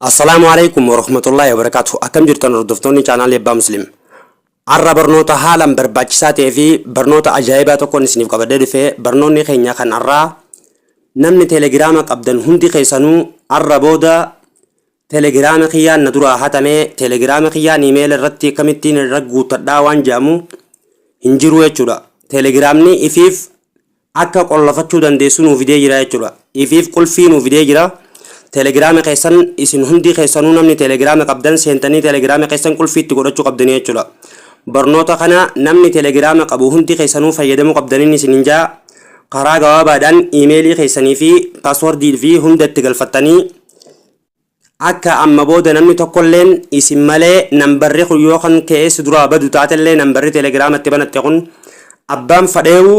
Assalaamu alaikum warahmatullaahi wabarakaatuh. Akkam jirtan hordoftoonni chaanaalii Abbaa Muslim. Har'a barnoota haalaan barbaachisaa ta'ee fi barnoota ajaa'ibaa tokkoon isiniif qabadhee dhufe. Barnoonni keenya kan har'aa namni teelegiraama qabdan hundi keessanuu har'a booda teelegiraama kiyyaan na duraa hatame, teelegiraama kiyyaan iimeela irratti akkamittiin irra guuttadhaa waan jedhamu hin jiru jechuudha. Teelegiraamni ifiif akka qollofachuu dandeessu nuu fidee jira jechuudha. Ifiif qulfii nuu fidee jira. Telegiraama keessan isin hundi keessanuu namni telegiraama qabdan seentanii telegiraama keessan qulfii itti godhachuu qabdanii jechuudha. Barnoota kana namni telegiraama qabu hundi keessanuu fayyadamuu qabdaniin isin hin jaa. Karaa gabaabaadhaan iimeelii keessanii fi paaswordii fi hunda itti galfattanii akka amma booda namni tokkolleen isin malee nambarri kun yoo kan ka'ee si duraa badu taatellee nambarri telegiraama itti banatte kun abbaan fadheewu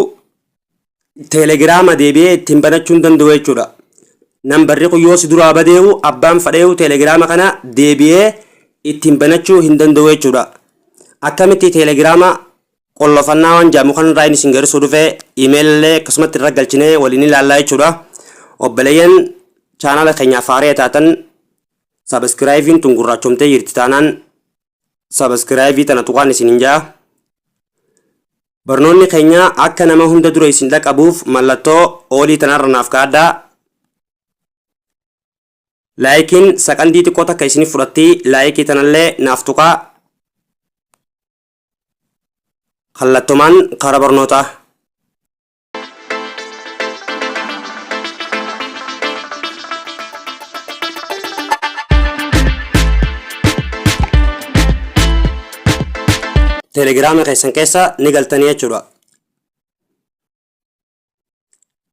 telegiraama deebi'ee ittiin banachuu hin danda'u jechuudha. Nambarri kun yoo si duraa badeewu abbaan fadheewu telegiraama kana deebi'ee ittiin banachuu hin danda'u jechuudha. Akkamitti telegiraama qollofannaa waan jedhamu kanarraa inni isin garsiisuu dhufe iimeelillee akkasumatti irra galchinee waliin ilaallaa jechuudha. Obboleeyyan chaanaala keenyaaf haaree taatan sabiskiraayiviin tun gurraachomtee jirti taanaan sabiskiraayivii tana tuqaan isin hin jaa. Barnoonni keenya akka nama hunda dura isin dhaqabuuf mallattoo oolii tanarra naaf kaa'adhaa. Laayikiin saqandii xiqqoo takka isiniif fudhatti, laayikii tanallee naaf tuqaa. Kallattumaan kara barnootaa. Telegiraama keessan keessa ni galtanii jechuudha.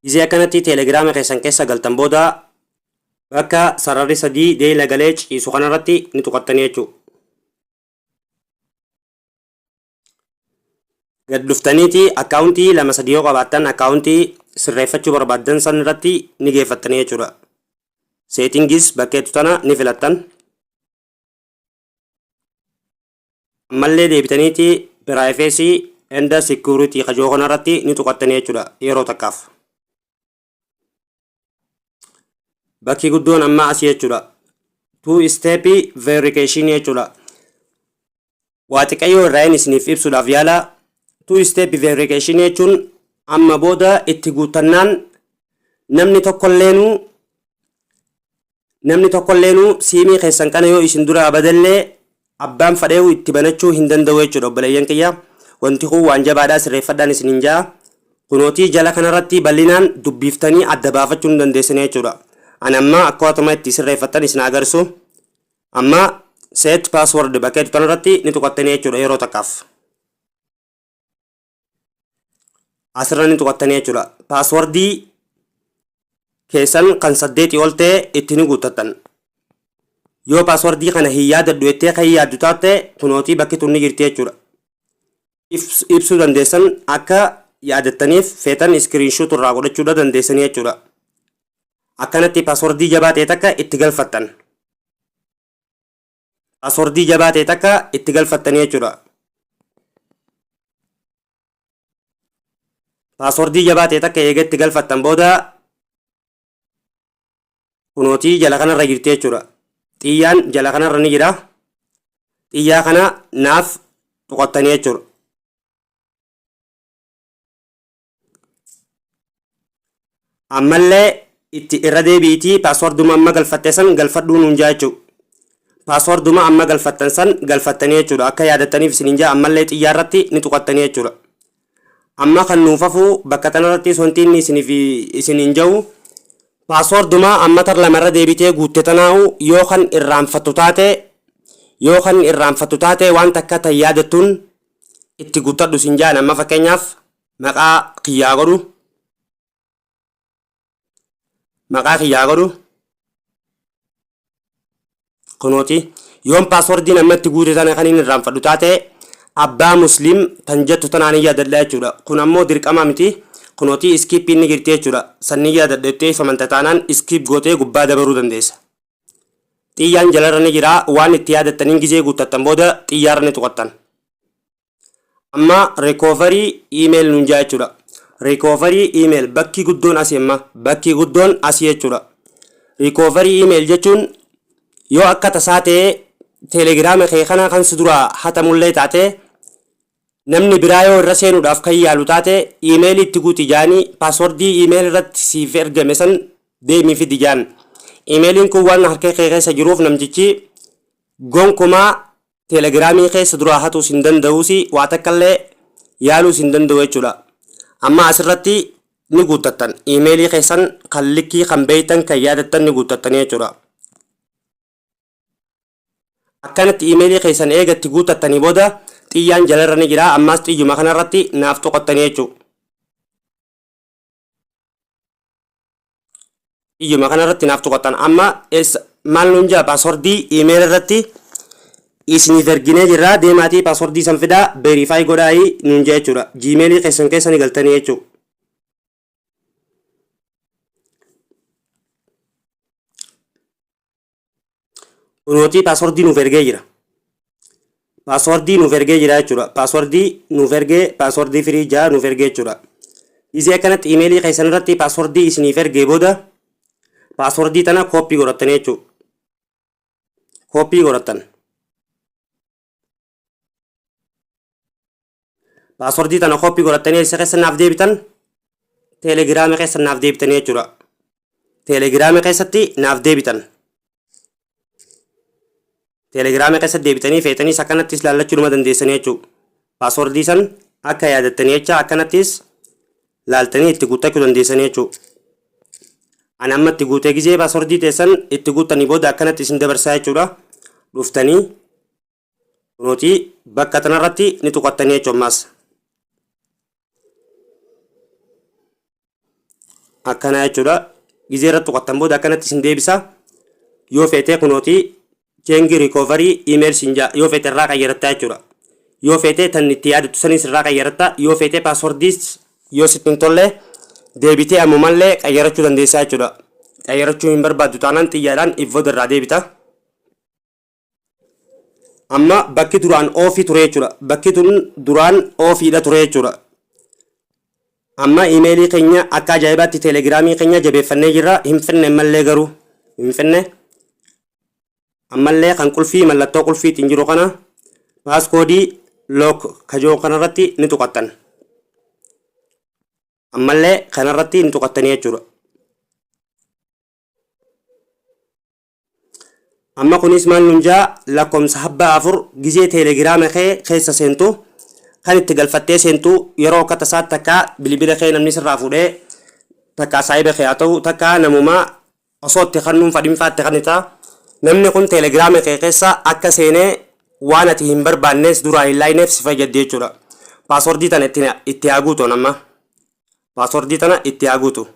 Gizee akkanatti teelegiraama keessan keessa galtan booda bakka sararri sadii deeyla galee ciisu kanarratti ni tuqattanii jechuudha. Gad dhuftaniiti akkaawuntii lama sadii yoo qabaattan akkaawuntii sirreeffachuu barbaaddan san irratti ni geeffattanii jechuudha. Seetingis bakkeettu tana ni filattan. Ammallee deebitaniiti piraayifeesii enda sikuuritii kajoo kanarratti ni tuqattanii jechuudha yeroo takkaaf. Bakki guddoon amma asii jechuudha. Two step verification jechuudha. Waa xiqqayyoo irraa inni isiniif ibsuudhaaf yaala. Two step verification jechuun amma booda itti guuttannaan namni tokkolleenuu Namni tokkolleenuu siimii keessan kana yoo isin duraa badallee abbaan fadheewu itti banachuu hin danda'u jechuudha obboleeyyan kiyya. Wanti kun waan jabaadhaa sirreeffadhaan isinin ja'a. Kunootii jala kanarratti bal'inaan dubbiiftanii adda baafachuu ni dandeessanii jechuudha. Ani amma akkaatuma itti sirreeffattan isin agarsiisu. Amma set password bakka jettu tanarratti ni tuqattanii jechuudha yeroo takkaaf. Asirra ni tuqattanii jechuudha. Paaswordii keessan kan saddeetii ol ta'e itti ni guuttattan. Yoo paaswordii kana hin yaadadhu jettee kan yaaddu taate kunootii bakki tun ni jirti jechuudha. Ibsuu dandeessan akka yaadattaniif feetan iskiriinshuut irraa godhachuudha dandeessanii jechuudha. Akkanatti paaswordii jabaa ta'e takka itti galfattan. Paaswordii jabaa ta'e takka itti galfattanii jechuudha. Paaswordii jabaa ta'e takka eega itti galfattan booda kunootii jala kanarra jirti jechuudha. Xiyyaan jala kanarra ni jira. Xiyyaa kana naaf tuqattanii jechuudha. Ammallee itti irra deebi'iitii paasworduma amma galfatte san galfadhuu nuun jaa jechuudha. Paasworduma amma galfattan san galfattanii jechuudha. Akka yaadattaniif isiniin jaa ammallee xiyyaa irratti ni tuqattanii jechuudha. Amma kan nuuf hafu bakka tanarrattis wanti inni isiniif isiniin ja'u paasworduma amma tar lama irra deebitee guutte tanaa'u yoo kan irraanfattu taate yoo kan irraanfattu taate waan takka tan yaadattuun itti guuttadhu sin jaan. Amma fakkeenyaaf maqaa kiyyaa godhu, maqaa kiyyaa godhu kunooti. Yoon paaswordiin amma itti guute tana kan inni irraanfadhu taate abbaa muslim tan jettu tanaan hin yaadadha jechuudha. Kun ammoo dirqama miti. Kunooti iskiippiin ni jirti jechuudha. Sanni yaadadha jettee ifamanta taanaan iskiip gootee gubbaa dabaruu dandeessa. Xiyyaan jalarra ni jira. Waan itti yaadattaniin gizee guuttattan booda xiyyaarra ni tuqattan. Amma recovery email nuun jaa jechuudha. Recovery email bakki guddoon asii amma bakki guddoon asii jechuudha. Recovery email jechuun Yoo akka tasaa ta'ee teelegiraama kee kana kan si duraa hatamullee taate, namni biraa yoo irra seenuudhaaf kan yaalu taate, iimeelii itti guuti jaanii, paaswordii iimeelii irratti siif ergame san deemii fidi jaan. Iimeeliin kun waan harka kee keessa jiruuf namtichi gonkumaa teelegiraamii keessa duraa hatuus hin danda'uusi, waa takkallee yaaluus hin danda'u jechuudha. Amma asirratti ni guuttattan. Iimeelii keessan kan likkii kan beektan kan yaadattan ni guuttattanii jechuudha. Akkanatti iimeelii keessan eega itti guuttattanii booda xiyyaan jalarra ni jira. Ammaas xiyyuma kanarratti naaf tuqattanii jechuudha. Xiyyuma kanarratti naaf tuqattan. Amma maal nuun jaa? Paaswordii iimeela irratti isiniif erginee jirra, deemaatii paaswordii san fidaa, verify godhaayii nuun jaa jechuudha. Jiimeelii keessan keessa ni galtanii jechuudha. Kunootii paaswordii nuuf ergee jira. Paaswordii nuuf ergee jira jechuudha. Paaswordii nuuf ergee, paaswordii firii 6 nuuf ergee jechuudha. Isii akkanatti iimeelii keessan irratti paaswordii isiniif ergee booda paaswordii tana kooppii godhattanii jechuudha. Kooppii godhattan. Paaswordii tana kooppii godhattanii eessa keessa naaf deebitan? Teelegiraamii keessa naaf deebitanii jechuudha. Teelegiraamii keessatti naaf deebitan. Teelegiraamii keessatti deebitanii feetaniis akkanattis laallachuu numa dandeessanii jechuudha. Paaswordii san akka yaadattanii jecha akkanattis laaltanii itti guuttachuu dandeessanii jechuudha. Ani amma itti guutee, gizee paaswordii teessan itti guuttanii booda akkanatti isin dabarsaa jechuudha. Dhuftanii kunooti bakka tanarratti ni tuqattanii jechuudha ammaas. Akkana jechuudha. Gizee irratti tuqattan booda akkanatti isin deebisa. Yoo feetee kunooti change recovery email sin jaa, yoo feete irraa qayyaratta jechuudha. Yoo feete tan itti yaadattu sanis irraa qayyaratta. Yoo feete paaswordiis yoo sitti hin tolle deebitee ammumallee qayyarachuu dandeessaa jechuudha. Qayyarachuu hin barbaaddu taanaan xiyyaadhaan if irraa deebita. Amma bakki duraan off ture jechuudha. Bakki tun duraan offiidha ture jechuudha. Amma iimeelii keenya akka ajaa'ibaatti teelegiraamii keenya jabeeffannee jirra. Hin finne ammallee, garuu hin finne. Ammallee kan qulfii mallattoo qulfiitiin jiru kana passcode lock kajoo kanarratti ni tuqattan. Ammallee kanarratti ni tuqattanii jechuudha. Amma kunis maal nun jaa? Lakkoomsa habbaa 4 gizee teelegiraama kee keessa seentu kan itti galfattee seentu, yeroo akka tasaatti takka bilbila kee namni sirraa fuudhee, takka saayiba kee haa ta'u, takka namumaa osoo itti kennuun fadhinfaa itti kennita, namni kun teelegiraama kee keessa akka seenee waan ati hin barbaannes duraa hin laayneef si fayyaddi jechuudha. Paaswordii tana itti haa guutu. Amma paaswordii tana itti haa guutu.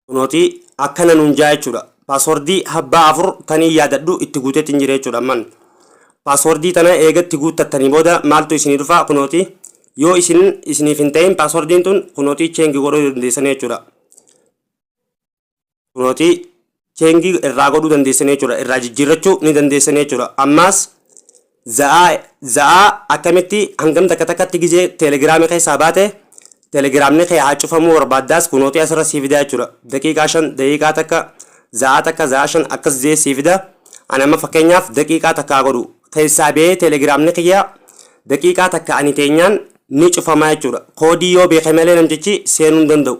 Kunooti akkana nuun jaa jechuudha. Paaswordii habbaa 4 tanii yaadadhu itti guuteetti hin jira jechuudha amman. Paaswordii tana eegatti guuttattanii booda maaltu isinii dhufa? Kunooti, yoo isin isiniif hin ta'in paaswordiin tun, kunooti change godhuu dandeessanii jechuudha. Kunooti change irraa godhuu dandeessanii jechuudha. Irraa jijjiirrachuu ni dandeessanii jechuudha. Ammaas za'aa za'aa akkamitti hangam takka takkatti gizee teelegiraamii keessaa baate teelegiraamni kee haa cufamuu barbaaddaas kunooti asirra sii fidaa jechuudha. Daqiiqaa 5, daqiiqaa 1, za'aa 1, za'aa 5 akkas jee sii fida. Ani amma fakkeenyaaf daqiiqaa 1 haa godhu. Keessaa ba'ee teelegiraamni kiyya daqiiqaa 1 ani teenyaan ni cufamaa jechuudha. Koodii yoo beeke malee namtichi seenuu hin danda'u.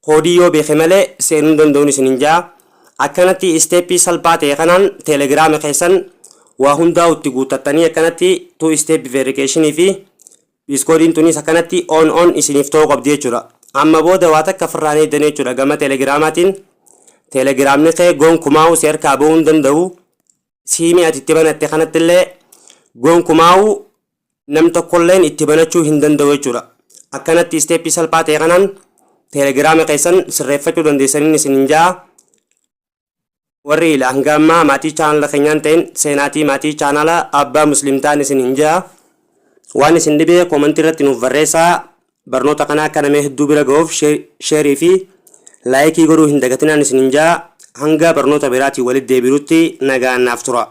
Koodii yoo beeke malee seenuu hin danda'uun isin hin jaa. Akkanatti isteeppii salphaa ta'e kanaan teelegiraama keessan waa hundaa itti guuttattanii akkanatti two step verification fi passcodeiin tunis akkanatti on on isiniif ta'uu qabdi jechuudha. Amma booda waa takka ofirraa hin eegdan jechuudha gama teelegiraamaatiin. Teelegiraamni kee gonkumaa'uu si harkaa ba'uu hin danda'u. Siimii ati itti banatte kanatti illee gonkumaa'uu nam tokkolleen itti banachuu hin danda'u jechuudha. Akkanatti isteeppii salphaa ta'e kanaan teelegiraama keessan sirreeffachuu dandeessaniin isin hin ja'a. Warri ila hanga ammaa maatii chaanala keenyaan ta'in seenaatii maatii chaanala Abbaa Muslim ta'an isin hin ja'a. Waan isin dhibee koomantii irratti nuuf barreessaa. Barnoota kana akka namee hedduu bira ga'uuf sheerii fi laayikii godhuu hin dagatinaan isin hin ja'a. Hanga barnoota biraatiin walitti deebinutti nagaan naaf tura.